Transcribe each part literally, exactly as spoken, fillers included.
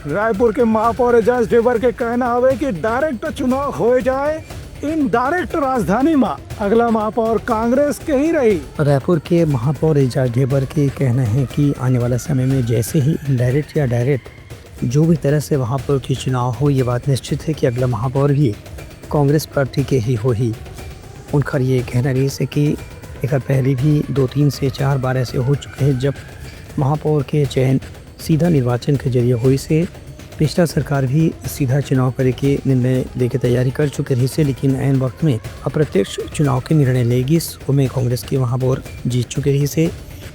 रायपुर के महापौर एजाज ढेबर के कहना हवे कि डायरेक्ट चुनाव हो जाए, इनडायरेक्ट राजधानी में अगला महापौर कांग्रेस के ही रही। रायपुर के महापौर एजाज ढेबर के कहना है कि आने वाला समय में जैसे ही इनडायरेक्ट या डायरेक्ट जो भी तरह से महापौर के चुनाव हो, ये बात निश्चित है कि अगला महापौर भी कांग्रेस पार्टी के ही होही। उनकर ये कहना रहिस हे कि एकर पहले भी दो, तीन से चार बार ऐसे हो चुके हैं, जब महापौर के चयन सीधा निर्वाचन के जरिए होइस हे। पिछला सरकार भी सीधा चुनाव करे के निर्णय लेके तैयारी कर चुके रहिस हे, लेकिन ऐन वक्त में अप्रत्यक्ष चुनाव के निर्णय ले गिस, ओमे कांग्रेस के महापौर जीत चुके रहिस हे।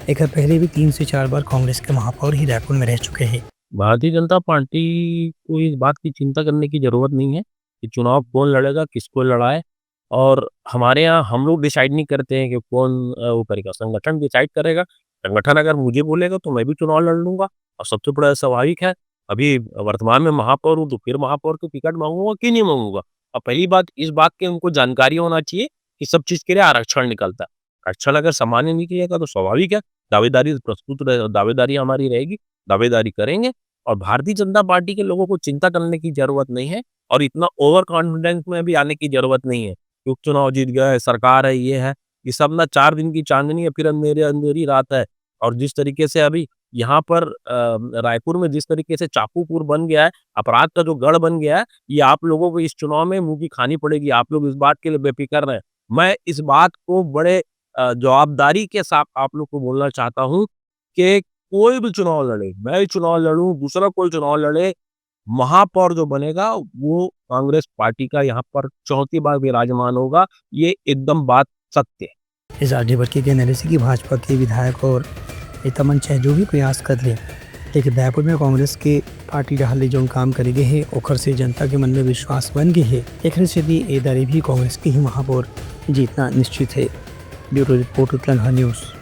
एकर पहले भी तीन से चार बार कांग्रेस के महापौर ही रायपुर में रह चुके हैं। भारतीय जनता पार्टी को इस बात की चिंता करने की जरूरत नहीं है कि चुनाव कौन लड़ेगा, किसको लड़ाए। और हमारे यहाँ हम लोग डिसाइड नहीं करते हैं कि कौन, अ, वो करेगा, संगठन डिसाइड करेगा। संगठन अगर मुझे बोलेगा तो मैं भी चुनाव लड़ लूंगा, और सबसे बड़ा स्वाभाविक है, अभी वर्तमान में महापौर हूँ तो फिर महापौर की टिकट मांगूंगा कि नहीं मांगूंगा। और पहली बात, इस बात की उनको जानकारी होना चाहिए कि सब चीज के लिए आरक्षण निकलता है। आरक्षण अगर सामान्य निकलेगा तो स्वाभाविक है, दावेदारी प्रस्तुत रहे, दावेदारी हमारी रहेगी, दावेदारी करेंगे। और भारतीय जनता पार्टी के लोगों को चिंता करने की जरूरत नहीं है, और इतना ओवर कॉन्फिडेंस में भी आने की जरूरत नहीं है कि उपचुनाव जीत गया है, सरकार है, ये है, ये सब ना चार दिन की चांदनी है, फिर अंधेरी अंधेरी रात है। और जिस तरीके से अभी यहाँ पर, अ, रायपुर में जिस तरीके से चाकूपुर बन गया है, अपराध का जो गढ़ बन गया है, ये आप लोगों को इस चुनाव में मुंह की खानी पड़ेगी। आप लोग इस बात के लिए बेफिक्र रहें। मैं इस बात को बड़े, अ, जवाबदारी के साथ आप लोग को बोलना चाहता हूँ कि कोई भी चुनाव लड़े, मैं भी चुनाव लड़ूं, दूसरा कोई चुनाव लड़े, महापौर जो बनेगा वो कांग्रेस पार्टी का यहाँ पर चौथी बार विराजमान होगा। ये एकदम बात सत्य है। एजाज ढेबर के कहना रहिस हे कि भाजपा के विधायक और नेता मन चाहे जो भी प्रयास कर ले, लेकिन रायपुर में कांग्रेस के पार्टी डहार ले जौन काम करे गे हे, ओखर से जनता के मन में विश्वास बन गे हे। एकरे सेती ए दारी भी कांग्रेस के ही महापौर जीतना निश्चित है। Bureau report, Utlangha news.